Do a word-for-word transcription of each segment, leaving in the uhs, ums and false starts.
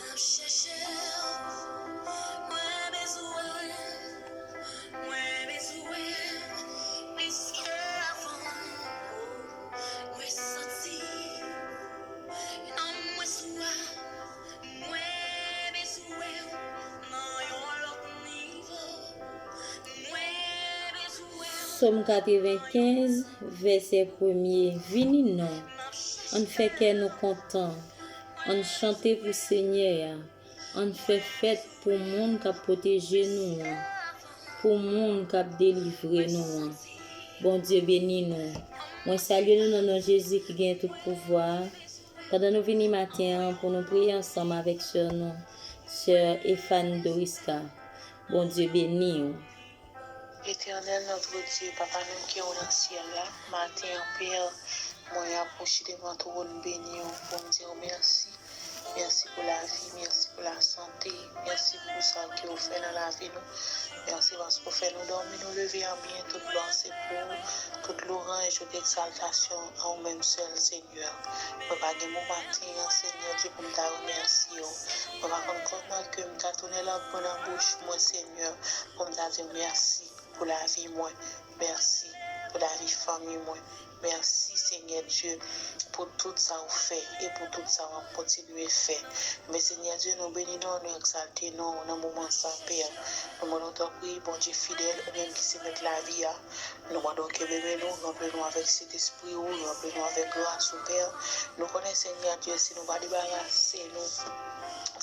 M ap chèche w, mwen bezwen w, mwen bezwen w plis ke avan. Mwen santi nanm mwen sou w, mwen bezwen w nan yon lòt nivo. Mwen bezwen w. Sòm katrevenkenz, vèsè premye, vini non. Ann fè kè nou kontan. Ann chante pou Senyè a. Ann fè fèt pou moun k ap pwoteje nou an, pou moun k ap delivre nou an. Bondye beni nou. Mwen salye nou nan non Jezi ki gen tout pouvwa a. Pandan nou vini maten an pou nou priye ansanm avèk sè nou, sè Efan Doriska. Bondye beni w. Etènèl notre Dieu, Papa nou ki ou nan syèl la, maten an, Pè, mwen apwoche devan twòn beni w pou m di w mèsi. Mèsi pou lavi, mèsi pou lasante, mèsi pou sa ke w fè nan lavi nou. Mèsi paske w fè nou dòmi, nou leve an byen, tout glwa se pou ou, tout lwanj, tout egzaltasyon a ou menm sèl, Senyè. Mwen pa gen mo maten an, Senyè Dye, pou m ta remèsye w. Mwen pa konn kòman ke m ta tounen lang mwen nan bouch mwen, Senyè, pou m ta di w mèsi pou lavi mwen. Mèsi pou lavi fanmi mwen. Mèsi, Senyè Dye, pou tout sa w fè e pou tout sa w ap kontinye fè. Men, Senyè Dye, nou beni non w, nou egzalte non w nan moman sa, Pè. Nou mande w tanpri, Bondye fidèl, ou menm ki se Mèt lavi a, nou mande w kenbe men nou, ranpli nou avèk Sentespri w, ranpli nou avèk gras ou, Pè. Nou konnen, Senyè Dye, si nou pa debarase nou,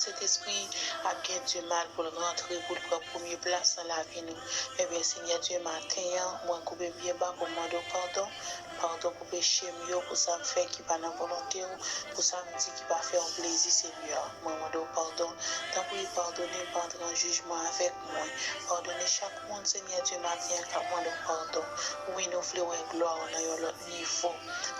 Sentespri ap gen dimal pou l rantre, pou l pran premye plas nan lavi nou. Ebyen, Senyè Dye, maten an, mwen koupe m byen ba pou m mande w padon. Padon pou peche m yo, pou sa m fè ki pa nan volonte w, pou sa m di ki pa fè w plezi, Senyè. Mwen mande w padon. Tanpri, padone m, pa antre an jijman avèk mwen. Padone chak moun, Senyè Dye, maten an k ap mande w padon. Wi, nou vle wè glwa w nan yon lòt nivo.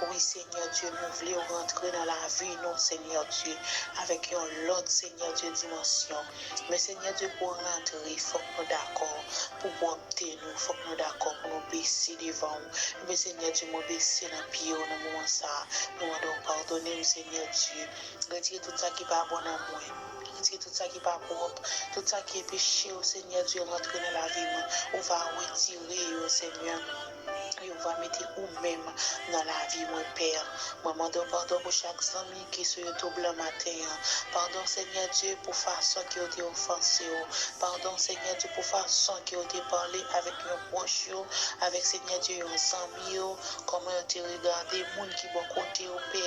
Wi, Senyè Dye, nou vle w rantre nan lavi nou, Senyè Dye, avèk yon lòt, Senyè Dye, dimansyon. Men, Senyè Dye, pou w rantre, fòk nou dakò. Pou pwòpte nou, fòk nou dakò pou nou bese devan w. Ebyen, Senyè Dye, mwen bese nan pye w nan moman sa a. Nou mande w padone m, Senyè Dye. Retire tout sa ki pa bon nan mwen. Retire tout sa ki pa pwòp. Tout sa ki enpeche w, Senyè Dye, rantre nan lavi mwen. Ou va retire yo, Senyè. E ou va mete ou menm nan lavi mwen, Pè. Mwen mande w padon pou chak zanmi ki sou YouTube lan maten an. Padon, Senyè Dye, pou fason ke yo te ofanse w. Padon, Senyè Dye, pou fason ke yo te pale avèk yon pwòch yo, avèk, Senyè Dye, yon zanmi yo, kòman yo te regade moun ki bò kote yo, Pè.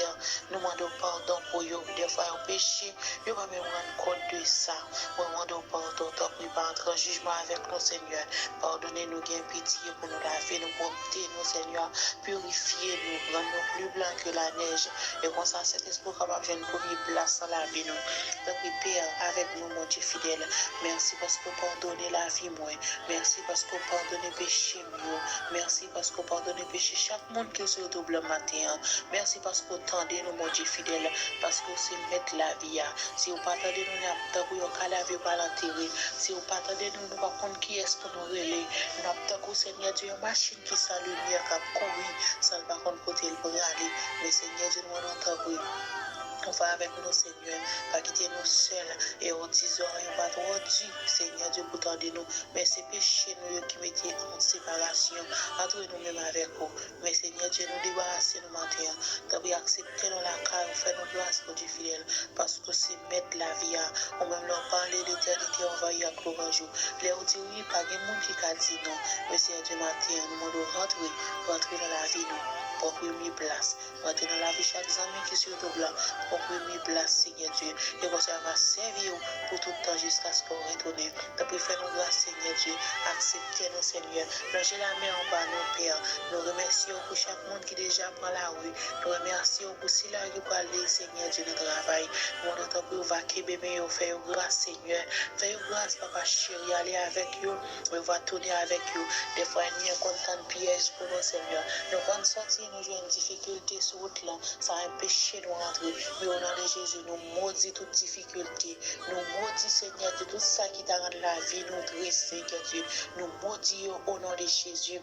Nou mande w padon pou yo. Dèfwa yo peche, yo pa menm rann kont de sa. Mwen mande w padon, tanpri, pa antre an jijman avèk nou, Senyè. Padone nou, gen pitye pou nou, lave nou, pwòpte nou, Senyè. Pirifye nou, rann nou pli blan ke lanèj. E konsa, Sentespri w kapab jwenn premye plas nan lavi nou. Tanpri, Pè, avèk nou, Bondye fidèl. Mèsi paske w padone lavi mwen. Mèsi paske w padone peche m yo. Mèsi paske w padone peche chak moun ki sou YouTube lan maten an. Mèsi paske w tande nou, Bondye fidèl, paske w se Mèt lavi a. Si w pa tande nou, n ap tankou yon kadav yo pral antere. Si w pa tande nou, nou p ap konn kiyès pou nou rele. N ap tankou, Senyè Dye, yon machin ki san limyè k ap kouri san l pa konn kote l prale. Men Senyè Dye, nou mande w tanpri, ou va avèk nou, Senyè. Pa kite nou sèl. E w di zòrèy ou pa twò di, Senyè Dye, pou tande nou. Men se peche nou yo ki mete yon separasyon antre nou menm avèk ou. Men Senyè Dye, nou debarase nou maten an. Tanpri, aksepte nou lakay ou, fè nou gras, Bondye fidèl, paske w se Mèt lavi a. Ou menm, lè w pale, letènite anvayi ak lwanj ou. Lè w di wi, pa gen moun ki ka di non. Men Senyè Dye, maten an, nou mande w rantre, rantre nan lavi nou. Pran premye plas. Rantre nan lavi chak zanmi ki sou YouTube lan. Pran premye plas, Senyè Dye. E konsa, yo va sèvi w pou tout tan jiskaske w retounen. Tanpri, fè nou gras, Senyè Dye. Aksepte nou, Senyè. Lonje lamen w ba nou, Pè. Nou remèsye w pou chak moun ki deja pran lari. Nou remèsye w pou sila ki prale, Senyè Dye, nan travay. Nou mande w, tanpri, ou va kenbe men yo, fè yo gras, Senyè. Fè yo gras, Papa cheri, ale avèk yo. Yo va tounen avèk yo. Dèfwa, ènmi an konn tann pyèj pou nou, Senyè. Nou konn sòti, nou jwenn difikilte sou wout lan. Sa anpeche nou rantre. Men o non de Jezi, nou modi tout difikilte. Nou modi, Senyè Dye, tout sa ki ta rann lavi nou tris, Senyè Dye. Nou modi yo o non de Jezi.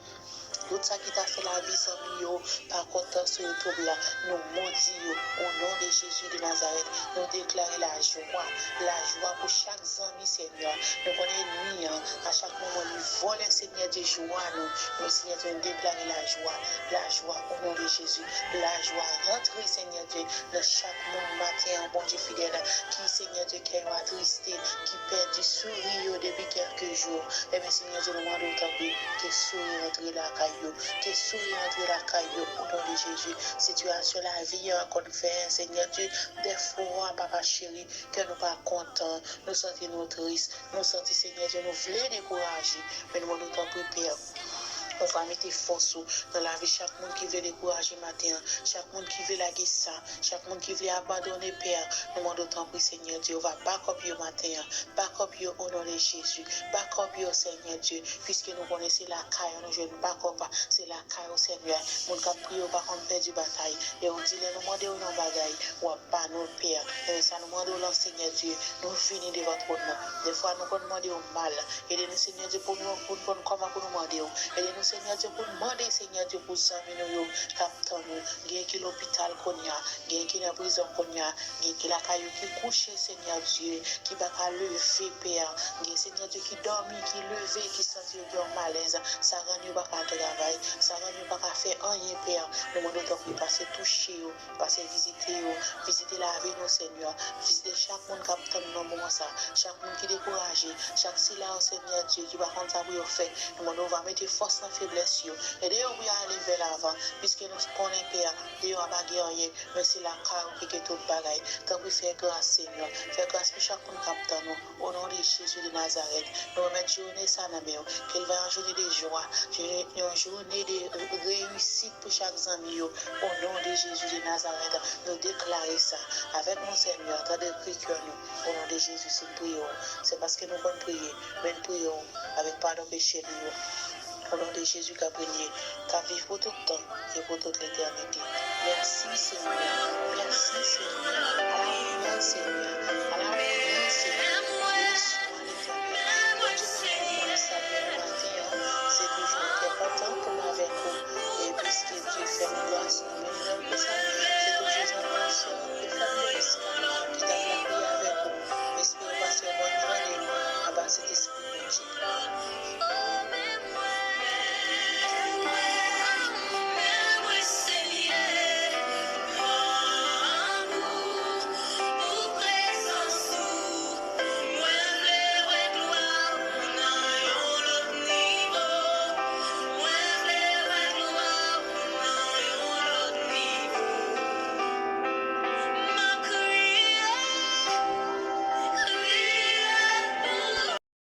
Tout sa ki ta fè lavi zanmi yo pa kontan sou YouTube la, nou modi yo. O non de Jezi de Nazarèt, nou deklare lajwa, lajwa pou chak zanmi, Senyè. Nou konnen ènmi an, a chak moman, li vòlè, Senyè Dye, jwa nou. Men, Senyè Dye, nou deklare lajwa, lajwa, o non de Jezi, lajwa. Rantre, Senyè Dye, nan chak moun maten an, Bondye fidèl, ki, Senyè Dye, kè yo atriste, ki pèdi souri yo depi kèlke jou. Ebyen, Senyè Dye, nou mande w, tanpri, ke souri rantre lakay yo, ke souri rantre lakay yo, o non de Jezi. Sitiyasyon lavi an konn fè, Senyè Dye, dèfwa, papa cheri, kè nou pa kontan, nou santi nou tris, nou santi, Senyè Dye, nou vle dekouraje, men nou mande w, tanpri, Pè, ou va mete fòs ou nan lavi chak moun ki vle dekouraje maten an, chak moun ki vle lage sa, chak moun ki vle abandone, Pè, nou mande w, tanpri, Senyè Dye, ou va bakòp yo maten an, bakòp yo, o non de Jezi, bakòp yo, Senyè Dye, piske nou konnen se lakay ou nou jwenn bakòp, se lakay ou, Senyè. Moun k ap priye w pa konn pèdi batay, e ou di lè nou mande w yon bagay, w ap ba nou l, Pè. Ebyen, sa nou mande w la, Senyè Dye, nou vini devan twòn nan. Dèfwa, nou konn mande w mal. Ede nou, Senyè Dye, pou nou, pou n konn kòman pou nou mande w. Ede nou, Senyè Dye, pou n mande, Senyè Dye, pou zanmi nou yo k ap tann ou. Gen ki lopital kounye a, gen ki nan prizon kounye a, gen ki lakay yo ki kouche, Senyè Dye, ki pa ka leve, Pè. Gen, Senyè Dye, ki dòmi, ki leve, ki santi yo gen yon malèz. Sa rann yo pa ka travay, sa rann yo pa ka fè anyen, Pè. Nou mande w, tanpri, pase touche yo, pase vizite yo, vizite lavi nou, Senyè. Vizite chak moun k ap tann nan moman sa, chak moun ki dekouraje, chak sila yo, Senyè Dye, ki pa konn sa pou yo fè. Nou mande w va mete fòs nan feblès yo. Ede yo pou y ale vè lavan, piske nou konnen, Pè, deyò a pa gen anyen, men se lakay ou ki gen tout bagay. Tanpri, fè gras, Senyè. Fè gras pou chak moun k ap tann ou. O non de Jezi de Nazarèt, nou remèt jounen sa nan men w. Ke l va yon jounen de jwa, yon jounen de reyisit pou chak zanmi yo. O non de Jezi de Nazarèt, nou deklare sa. Avèk nou, Senyè, tande kri kè nou. O non de Jezi, si n priye w, se paske nou konn priye, men n priye w avèk padon peche nou yo. O non de Jezi k ap renye, k ap viv pou tout tan e pou tout letènite. Mèsi, Senyè. Mèsi.